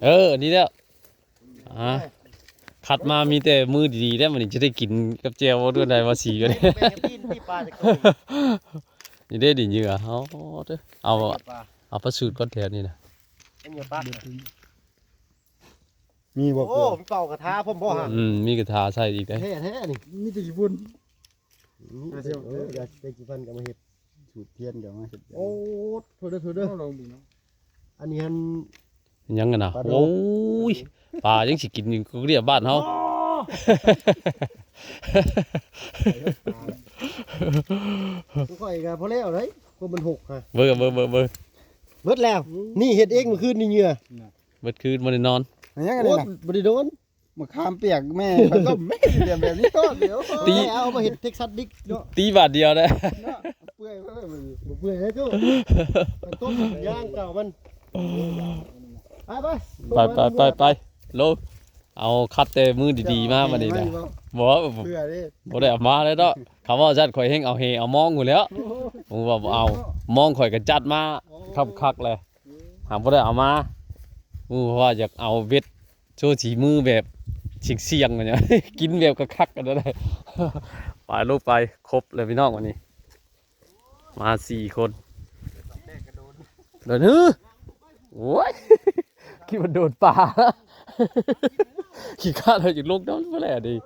ເອີ ນີ້ແຫຼະ ອ່າ ຄັດມາມີແຕ່ມື້ດີໆແລ້ວ ມື້ນີ້ຈະໄດ້ກິນກັບແຈ່ວບໍ່ ດ້ວຍໃດວ່າສີກັນ ແມ່ນ ແມ່ນ ແມ່ນ ແມ່ນ ແມ່ນ ນີ້ເດ້ ນີ້ເຫຍື່ອ ເອົາເດີ ເອົາ ເອົາປາ ເອົາປາສູດກ່ອນແຖວນີ້ນະ ເຫຍື່ອປາ ມີບໍ່? ໂອ້ ມີເປົ່າກະທາພ້ອມບໍ່ຫະ? ອືມ ມີກະທາໃສ່ອີກເດ້ ແທ້ໆນີ້ ມີແຕ່ຂີ້ຝຸ່ນ ອືມ ເອີ ຢາກໄດ້ຂີ້ຟັນກໍມາເຮັດ ສູດທຽນກໍມາເຮັດ ໂອ້ ໂທດເດີ ໂທດເດີ ລອງເບິ່ງເນາະ ອັນນີ້ຫັ້ນ ຫຍັງຫັ້ນນະ ປາດົກ ໂອ້ຍ ປາຍັງຊິກິນຢູ່ ກໍເລີຍບ້ານເຮົາ ຂ້ອຍກໍພໍແລ້ວເດ້ ຄົນມັນຫົກຫະ ເບິ່ງ ເບິ່ງ ເບິ່ງ ເບິ່ງ ເບິດແລ້ວ ອືມ ນີ້ເຮັດເອງມື້ຄືນນີ້ເຫຍື່ອ ເບິດຄືນບໍ່ໄດ້ນອນ ຫຍັງອັນນີ້ນະ ໂອ້ຍ ບໍ່ໄດ້ນອນ ມະຂາມປຽກແມ່ ຂ້ອຍຕົ້ມແມ່ ຊິເປັນແບບນີ້ ໂອ້ຍ ຕີ ເອົາມາເຮັດເທັກຊັສດິກເນາະ ຕີບາດດຽວໄດ້ ເນາະ ເປື່ອຍເວີ້ຍ ບໍ່ເປື່ອຍເດ້ຕູ້ ມັນຕົ້ມຢ່າງເກົ່າມັນ ໄປ ໄປ ໄປ ໄປ ໄປ ລົງ ເອົາຄັດແຕ່ມື້ດີໆມາບັດນີ້ນະ ບໍ່ ບໍ່ ເປື່ອຍເດ້ ບໍ່ໄດ້ເອົາມາເລີຍເນາະ ຄຳວ່າຊັ້ນຂ້ອຍແຮ່ງເອົາແຫເອົາມອງພຸ້ນແຫຼ້ວ ໂອ້ໂຫ ວ່າບໍ່ເອົາ ມອງຂ້ອຍກໍຈັດມາ ໂອ້ ຄັກໆແຫຼະ ຫາບໍ່ໄດ້ເອົາມາ ຮູ້ວ່າຢາກເອົາເບັດ ໂຊສີມືແບບສ່ຽງໆ ກິນແບບຄັກໆ ກັນໄດ້ ໄປລູກໄປ ຄົບເລີຍພີ່ນ້ອງ ວັນນີ້ ມາສີ່ຄົນ ໂດນ ໂອ້ຍ ຄິດວ່າໂດນປາ ຂີ້ຄ້ານເຮົາຢາກລົງນ້ຳພຸ້ນແຫຼະນີ້